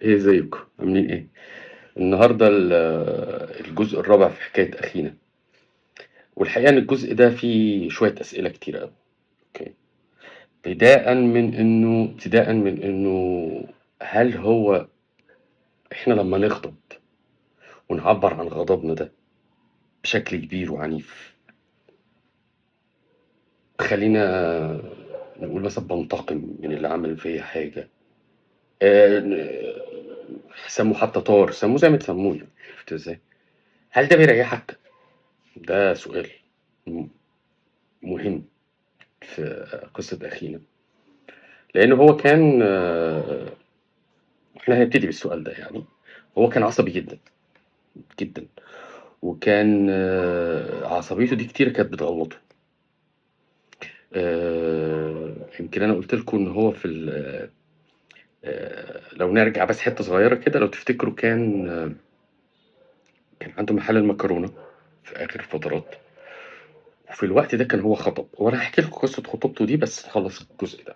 إيه ازيكم عاملين إيه؟ النهاردة الجزء الرابع في حكاية أخينا، والحقيقة إن الجزء ده فيه شوية أسئلة كتير أوي. okay، ابتداءً من إنه هل هو إحنا لما نغضب ونعبر عن غضبنا ده بشكل كبير وعنيف، خلينا نقول مثلا بنتقم من اللي عمل فيا حاجة، سموه حتى طار، سموه زي ما تسموه، يعني عرفت ازاي؟ هل ده بيريحك؟ ده سؤال مهم في قصة أخينا، لأنه هو كان، احنا هنبتدي بالسؤال ده. يعني هو كان عصبي جدا جدا، وكان عصبيته دي كتير كانت بتغلطه. يمكن أنا قلت لكم إن هو في لو نرجع بس حتة صغيرة كده لو تفتكروا، كان عنده محل المكرونة في آخر الفترات، وفي الوقت ده كان هو خطب. وأنا هحكي لكم قصة خطوبته دي بس نخلص الجزء ده.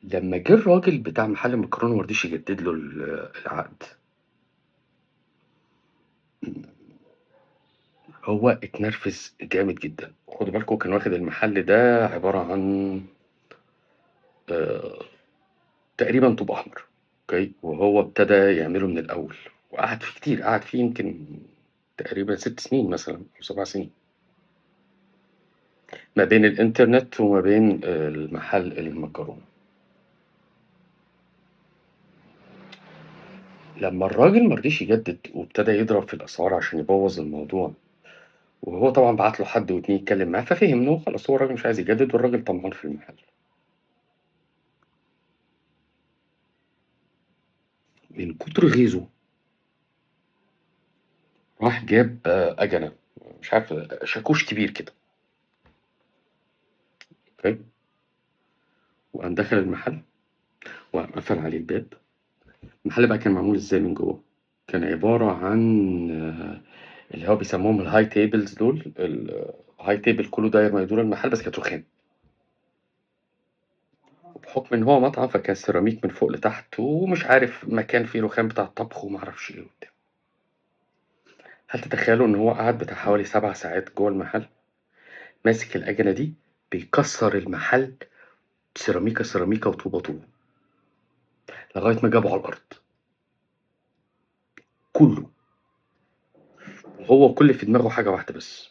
لما جه الراجل بتاع محل المكرونة ما رضيش يجدد له العقد، هو اتنرفز جامد جدا. خدوا بالكم كان واخد المحل ده عبارة عن تقريبا طوب أحمر، okay، وهو ابتدى يعمله من الأول، وقعد فيه كتير، قعد فيه يمكن تقريبا 6 سنين مثلا أو 7 سنين، ما بين الإنترنت وما بين المحل المكرونة. لما الراجل مرضيش يجدد وابتدى يضرب في الأسعار عشان يبوظ الموضوع، وهو طبعا بعت له حد واتنين يتكلم معاه، ففهم انه خلاص هو الراجل مش عايز يجدد والراجل طمعان في المحل. من كتر غيظه راح جاب أجنة، مش عارف شاكوش كبير كده، okay، وقام دخل المحل وقام قفل عليه الباب. المحل بقى كان معمول ازاي من جوه؟ كان عبارة عن اللي هو بيسموهم ال high tables دول، ال high table كله داير ما يدور المحل، بس كانت رخام. وبحكم ان هو مطعم فكان سيراميك من فوق لتحت، ومش عارف مكان فيه رخام بتاع الطبخ وما اعرفش ايه وبتاع. هل تتخيلوا ان هو قعد بتاع حوالي 7 ساعات جوه المحل ماسك الأجنة دي بيكسر المحل سيراميكا سيراميكا وطوبة طوبة لغاية ما جابه على الأرض كله، وهو كل في دماغه حاجة واحدة بس: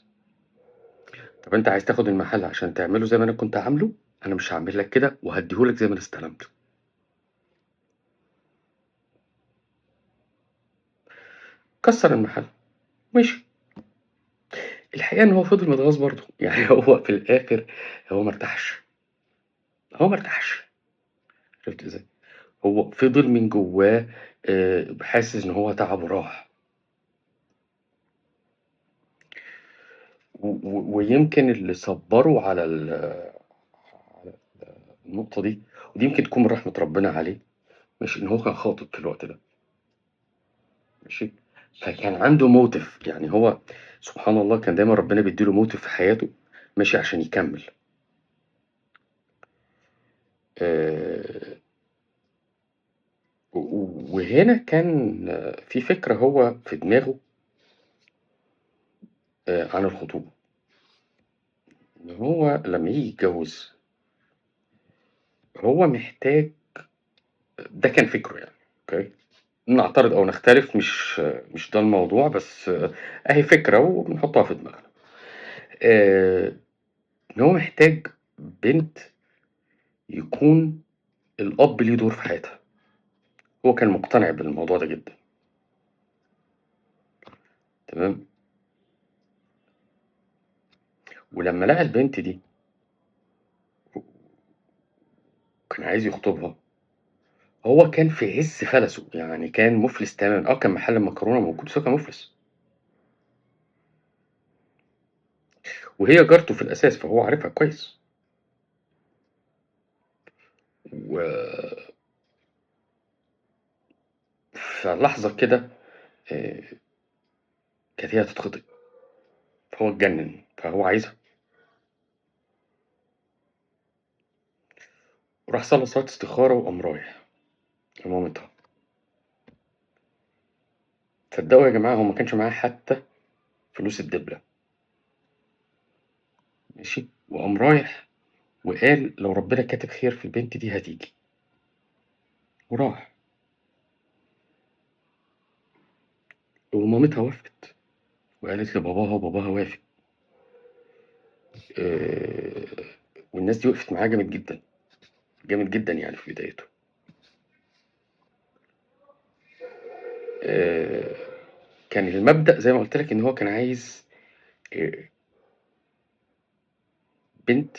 طب انت عايز تاخد المحل عشان تعمله زي ما انا كنت عامله، انا مش هعمل لك كده وهديهولك زي ما انا استلمته. كسر المحل ماشي. الحقيقة ان هو فضل متغاظ برضه، يعني هو في الاخر هو مرتاحش، هو مرتاحش، شفت ازاي؟ هو فضل من جواه حاسس ان هو تعبه راح. ويمكن اللي صبره على النقطة دي، ودي يمكن تكون من رحمة ربنا عليه، مش إن هو كان خاطب في الوقت ده، ماشي، فكان عنده motive. يعني هو سبحان الله كان دايما ربنا بيديله motive في حياته، ماشي، عشان يكمل. وهنا كان في فكرة هو في دماغه عن الخطوبة، إن هو لما يجي يتجوز هو محتاج، ده كان فكره يعني، okay، نعترض أو نختلف مش ده الموضوع، بس أهي فكرة وبنحطها في دماغنا، إن هو محتاج بنت يكون الأب ليه دور في حياتها. هو كان مقتنع بالموضوع ده جدا، تمام. ولما لقى البنت دي كان عايز يخطبها، هو كان في عز فلسه، يعني كان مفلس تماما. كان محل مكرونة موجود بس هو كان مفلس، وهي جارته في الأساس فهو عارفها كويس. فلحظة كده كانت هي هتتخطب، فهو اتجنن، فهو عايزها. وراح صلى صلاة استخارة وقام رايح لمامتها. تصدقوا يا جماعة هو ما كانش معاه حتى فلوس الدبلة، ماشي، وقام رايح وقال لو ربنا كاتب خير في البنت دي هتيجي، وراح. ومامتها وافقت وقالت لباباها وباباها وافق. والناس دي وقفت معاه جامد جدا جامد جدا يعني في بدايته. كان المبدأ زي ما قلت لك إن هو كان عايز بنت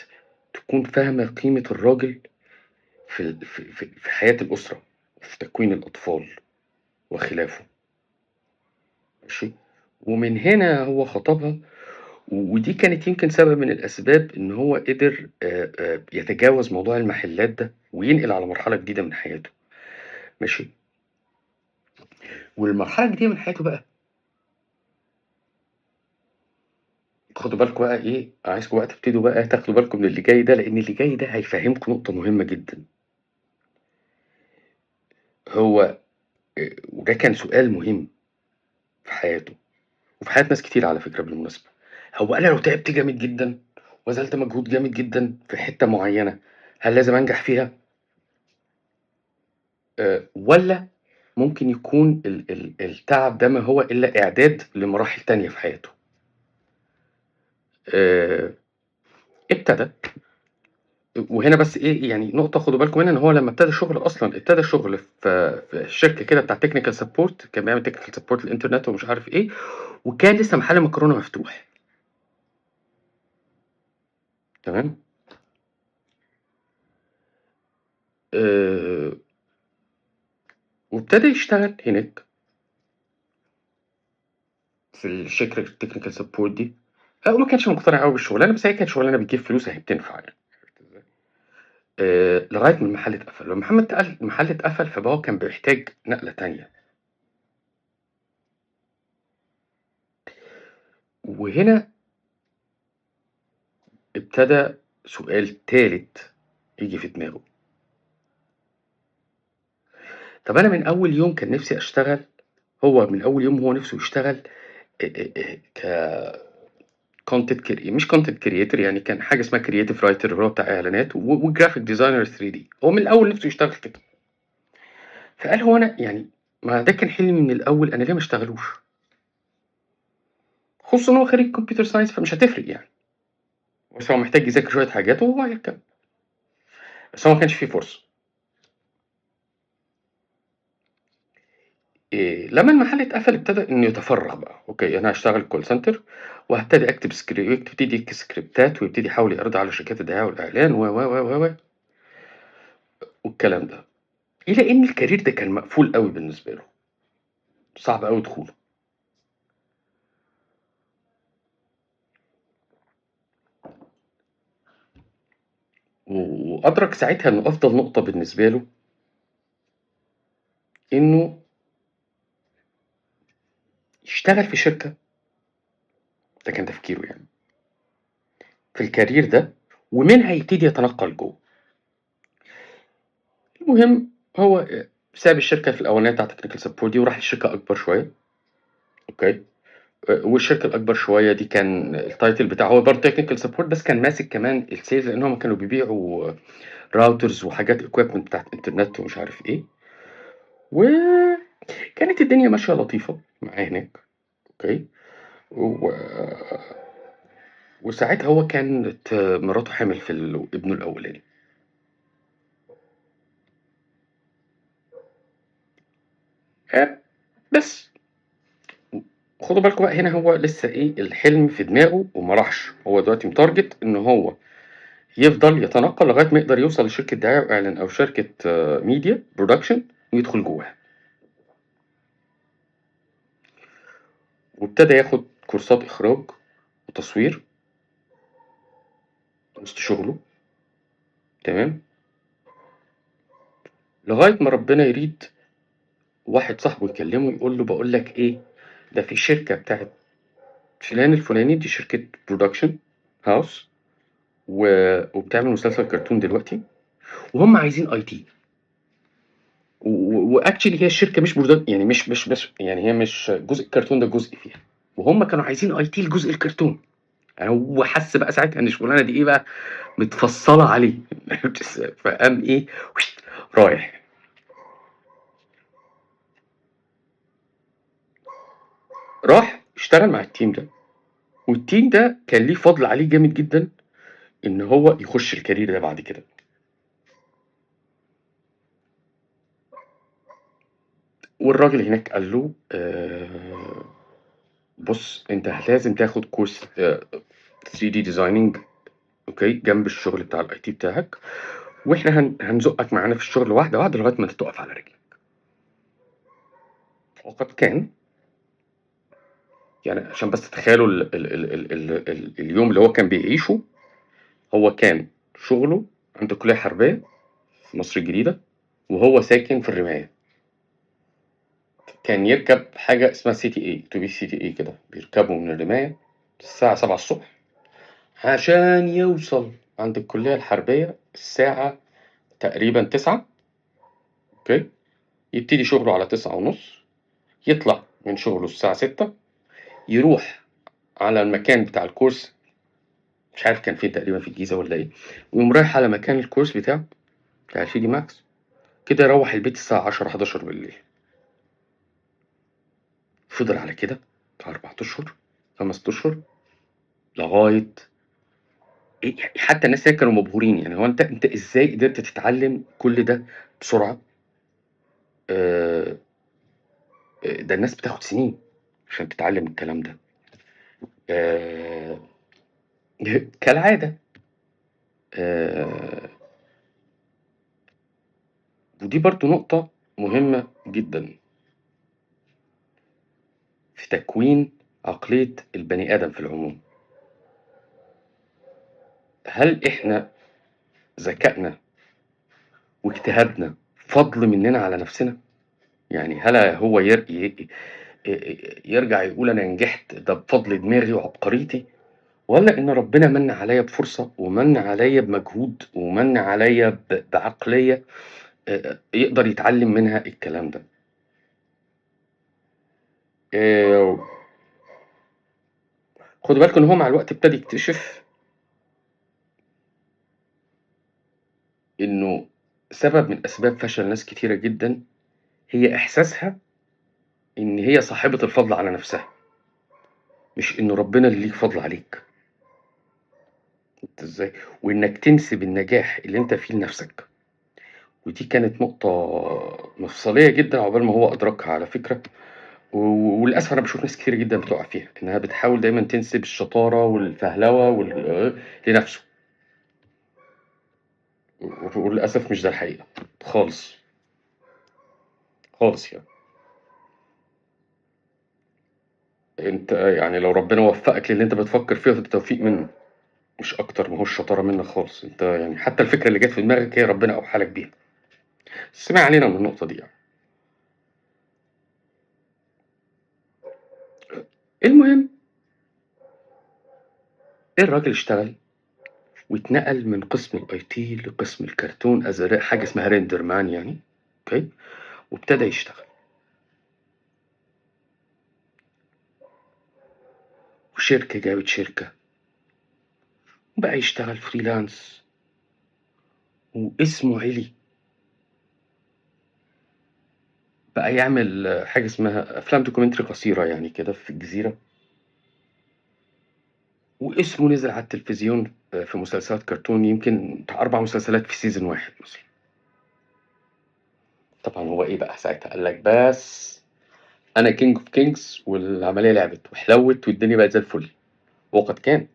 تكون فاهمة قيمة الراجل في في في حياة الأسرة وفي تكوين الأطفال وخلافه، ماشي. ومن هنا هو خطبها، ودي كانت يمكن سبب من الأسباب إن هو قدر يتجاوز موضوع المحلات ده وينقل على مرحلة جديدة من حياته، ماشي. والمرحلة الجديدة من حياته بقى خدوا بالكم بقى إيه، عايزكم بقى تبتدوا بقى تاخدوا بالكم من اللي جاي ده، لأن اللي جاي ده هيفهمكم نقطة مهمة جدا. هو وده كان سؤال مهم في حياته وفي حياة ناس كتير على فكرة بالمناسبة. هو أنا لو تعبت جامد جدا وبذلت مجهود جامد جدا في حتة معينة، هل لازم أنجح فيها؟ ولا ممكن يكون التعب ده ما هو إلا إعداد لمراحل تانية في حياته؟ ابتدى، وهنا بس إيه يعني نقطة خدوا بالكم منها، إن هو لما ابتدى شغل أصلاً ابتدى شغل في شركة كده بتاع technical support، كان بيعمل technical support للإنترنت ومش عارف إيه، وكان لسه محل مكرونة مفتوح، تمام. وابتدى يشتغل هناك في الشركة ال technical support دي. هو ما كانش مقتنع قوي بالشغلانة، بس هي كانت شغلانة بتجيب فلوس هي بتنفع يعني. لغاية ما المحل اتقفل. لما المحل اتقفل، فبابا كان بيحتاج نقلة تانية. وهنا ابتدى سؤال تالت يجي في دماغه. طب أنا من أول يوم كان نفسي أشتغل، هو من أول يوم هو نفسه يشتغل ك content مش content creator، يعني كان حاجة اسمها creative writer اللي هو بتاع إعلانات و graphic designer 3D. هو من الأول نفسه يشتغل كده. فقال هو أنا يعني ما ده كان حلمي من الأول، أنا ليه ما اشتغلوش؟ خصوصا إن هو خريج computer science فمش هتفرق يعني، بس هو محتاج يذاكر شوية حاجات وهو هيركب، بس هو ما كانش فيه فرصة. لما المحل اتقفل ابتدى إنه يتفرغ بقى. okay أنا هشتغل call center وهبتدي أكتب سكريبت، يبتدي يكتب سكريبتات ويبتدي يحاول يعرض على شركات الدعاية والإعلان و و و و والكلام ده، إلى إن ال career ده كان مقفول قوي بالنسبة له، صعب قوي دخوله. وأدرك ساعتها إنه أفضل نقطة بالنسبة له إنه يشتغل في شركة، ده كان تفكيره يعني في ال career ده، ومنها يبتدي يتنقل جوه. المهم هو ساب الشركة في الأولانية بتاعت technical support دي وراح لشركة أكبر شوية، okay. والشركة الأكبر شوية دي كان ال title بتاعه هو برضه technical support، بس كان ماسك كمان ال sales، لأن هم كانوا بيبيعوا routers وحاجات equipment بتاعت انترنت ومش عارف إيه. وكانت الدنيا ماشية لطيفة معاه هناك، okay. وساعتها هو كانت مراته حامل في ابنه الأولاني. بس خدوا بالكم بقى هنا هو لسه إيه الحلم في دماغه وما راحش. هو دلوقتي متارجت إن هو يفضل يتنقل لغاية ما يقدر يوصل لشركة دعاية وإعلان أو شركة media production ويدخل جواها. وابتدى ياخد كورسات إخراج وتصوير وسط شغله، تمام، لغاية ما ربنا يريد واحد صاحبه يكلمه يقول له بقول لك إيه، ده في شركة بتاعت فلان الفلاني، دي شركة production house وبتعمل مسلسل كرتون دلوقتي، وهم عايزين IT. و actually هي الشركة مش product، يعني مش مش مش يعني هي مش جزء الكرتون ده جزء فيها، وهم كانوا عايزين IT لجزء الكرتون. يعني هو حس بقى ساعتها ان الشغلانة دي ايه بقى متفصلة عليه. فقام ايه رايح راح اشتغل مع ال team ده، وال team ده كان ليه فضل عليه جامد جدا ان هو يخش ال career ده بعد كده. والراجل هناك قال له بص انت لازم تاخد course 3D designing، okay، جنب الشغل بتاع ال IT بتاعك، واحنا هنزقك معانا في الشغل واحدة واحدة لغاية ما انت تقف على رجلك. وقد كان، يعني عشان بس تتخيلوا ال ال ال ال ال ال اليوم اللي هو كان بيعيشه، هو كان شغله عند الكلية الحربية في مصر الجديدة، وهو ساكن في الرماية. كان يركب حاجة اسمها CTA، اتوبيس CTA كده، بيركبه من الرماية الساعة 7 الصبح عشان يوصل عند الكلية الحربية الساعة تقريبا 9، okay، يبتدي شغله على 9:30، يطلع من شغله الساعة 6، يروح على المكان بتاع ال course، مش عارف كان فين تقريبا في الجيزة ولا ايه، ويقوم رايح على مكان ال course بتاعه بتاع 3D Max كده، يروح البيت الساعة 10 11 بالليل. فضل على كده بتاع 4 أشهر 5 أشهر لغاية إيه، حتى الناس هناك كانوا مبهورين، يعني هو انت ازاي قدرت تتعلم كل ده بسرعة؟ ده الناس بتاخد سنين عشان تتعلم الكلام ده. كالعادة. ودي برضو نقطة مهمة جدا في تكوين عقلية البني آدم في العموم. هل إحنا ذكائنا واجتهادنا فضل مننا على نفسنا؟ يعني هل هو يرجع يقول أنا نجحت ده بفضل دماغي وعبقريتي، ولا إن ربنا من عليا بفرصة ومن عليا بمجهود ومن عليا بعقلية يقدر يتعلم منها الكلام ده؟ خدوا بالكم إن هو مع الوقت ابتدى يكتشف إنه سبب من أسباب فشل ناس كتيرة جدا هي إحساسها إن هي صاحبة الفضل على نفسها، مش إنه ربنا اللي ليه فضل عليك. أنت إزاي؟ وإنك تنسب النجاح اللي أنت فيه لنفسك. ودي كانت نقطة مفصلية جدا عقبال ما هو أدركها على فكرة. وللأسف أنا بشوف ناس كتير جدا بتقع فيها، إنها بتحاول دايما تنسب الشطارة والفهلوة لنفسه، وللأسف مش ده الحقيقة خالص خالص. يعني أنت لو ربنا وفقك للي أنت بتفكر فيه فده توفيق منه مش أكتر، ما هوش شطارة منك خالص. أنت حتى الفكرة اللي جت في دماغك هي ربنا أوحى لك بيها. بس ما علينا من النقطة دي. المهم الراجل اشتغل واتنقل من قسم ال IT لقسم الكرتون as حاجة اسمها render man يعني، okay، وابتدى يشتغل. وشركة جابت شركة، وبقى يشتغل freelance، واسمه علي، بقى يعمل حاجة اسمها أفلام documentary قصيرة يعني كده في الجزيرة، واسمه نزل على التلفزيون في مسلسلات كرتون، يمكن 4 مسلسلات في season واحد مثلا. طبعا هو إيه بقى ساعتها؟ قال لك بس أنا king of kings، والعملية لعبت وحلوت والدنيا بقت زي الفل. وقد كان،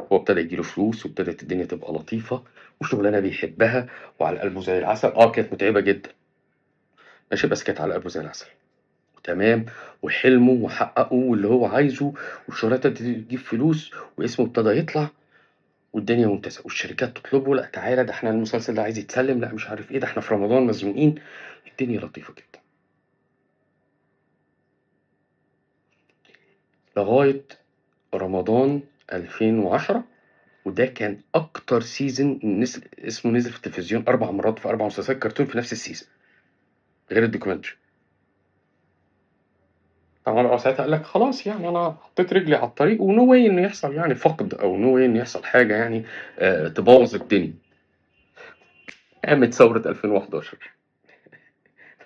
هو ابتدى يجيله فلوس وابتدت الدنيا تبقى لطيفة وشغلانة بيحبها وعلى قلبه زي العسل. كانت متعبة جدا ماشي، بس كانت على قلبه زي العسل وتمام، وحلمه وحققه واللي هو عايزه، والشغلانة ابتدت تجيب فلوس واسمه ابتدى يطلع والدنيا ممتازة، والشركات تطلبه، لا تعالى ده احنا المسلسل ده عايز يتسلم، لا مش عارف ايه، ده احنا في رمضان مزنوقين. الدنيا لطيفة جدا لغاية رمضان 2010. وده كان أكتر season اسمه نزل في التلفزيون 4 مرات في 4 مسلسلات كرتون في نفس ال season، غير ال documentary. طبعًا هو ساعتها قال لك خلاص يعني أنا حطيت رجلي على الطريق و no way إنه يحصل يعني فقد أو no way إنه يحصل حاجة يعني تبوظ الدنيا. قامت ثورة 2011.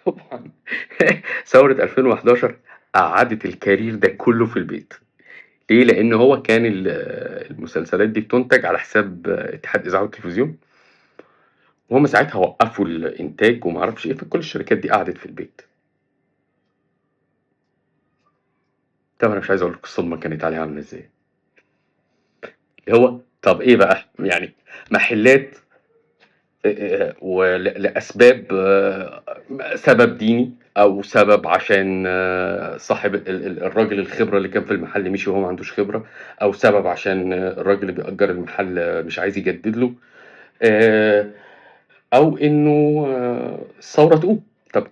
طبعًا ثورة 2011 قعدت ال career ده كله في البيت. ليه؟ لأن هو كان المسلسلات دي بتنتج على حساب اتحاد إذاعة والتلفزيون، وهم ساعتها وقفوا الإنتاج وما أعرفش إيه، فكل الشركات دي قعدت في البيت. طبعًا أنا مش عايز أقول لكم الصدمة كانت عليه عاملة إزاي. اللي هو طب إيه بقى؟ يعني محلات لأسباب، سبب ديني أو سبب عشان صاحب الراجل الخبرة اللي كان في المحل مشي وهو ما عندوش خبرة، أو سبب عشان الراجل اللي بيأجر المحل مش عايز يجدد له، أو إنه الثورة تقوم. طب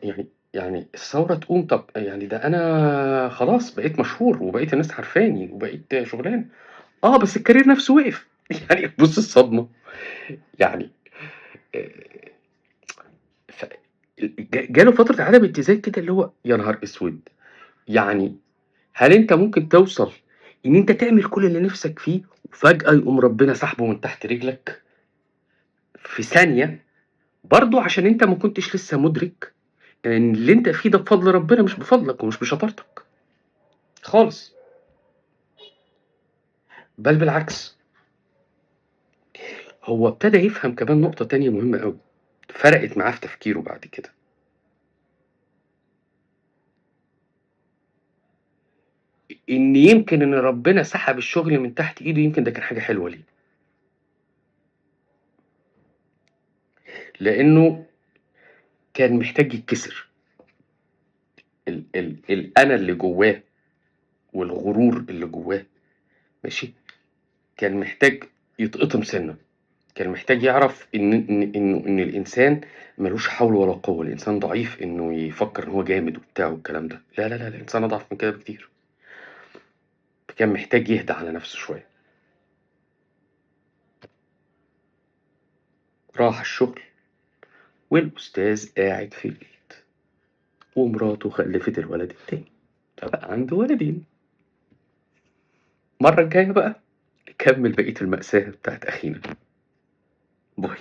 يعني الثورة تقوم، طب يعني ده أنا خلاص بقيت مشهور وبقيت الناس عارفاني وبقيت شغلانة، بس ال career نفسه وقف. يعني بص الصدمة يعني، جاله فترة عدم اتزان كده اللي هو يا نهار اسود. يعني هل انت ممكن توصل ان انت تعمل كل اللي نفسك فيه وفجأة يقوم ربنا سحبه من تحت رجلك في ثانية؟ برضو عشان انت ما كنتش لسه مدرك ان اللي انت فيه ده بفضل ربنا مش بفضلك ومش بشطارتك خالص، بل بالعكس. هو ابتدى يفهم كمان نقطة تانية مهمة قوي فرقت معاه في تفكيره بعد كده، إن يمكن إن ربنا سحب الشغل من تحت إيده، يمكن ده كان حاجة حلوة ليه، لأنه كان محتاج يتكسر. الأنا اللي جواه والغرور اللي جواه، ماشي، كان محتاج يتقطم سنة، كان محتاج يعرف إن الإنسان ملوش حول ولا قوة، الإنسان ضعيف إنه يفكر إن هو جامد وبتاع والكلام ده، لا لا لا، الإنسان أضعف من كده بكتير. فكان محتاج يهدى على نفسه شوية. راح الشغل والأستاذ قاعد في البيت، ومراته خلفت الولد التاني، فبقى عنده ولدين. المرة الجاية بقى نكمل بقية المأساة بتاعت أخينا. باي.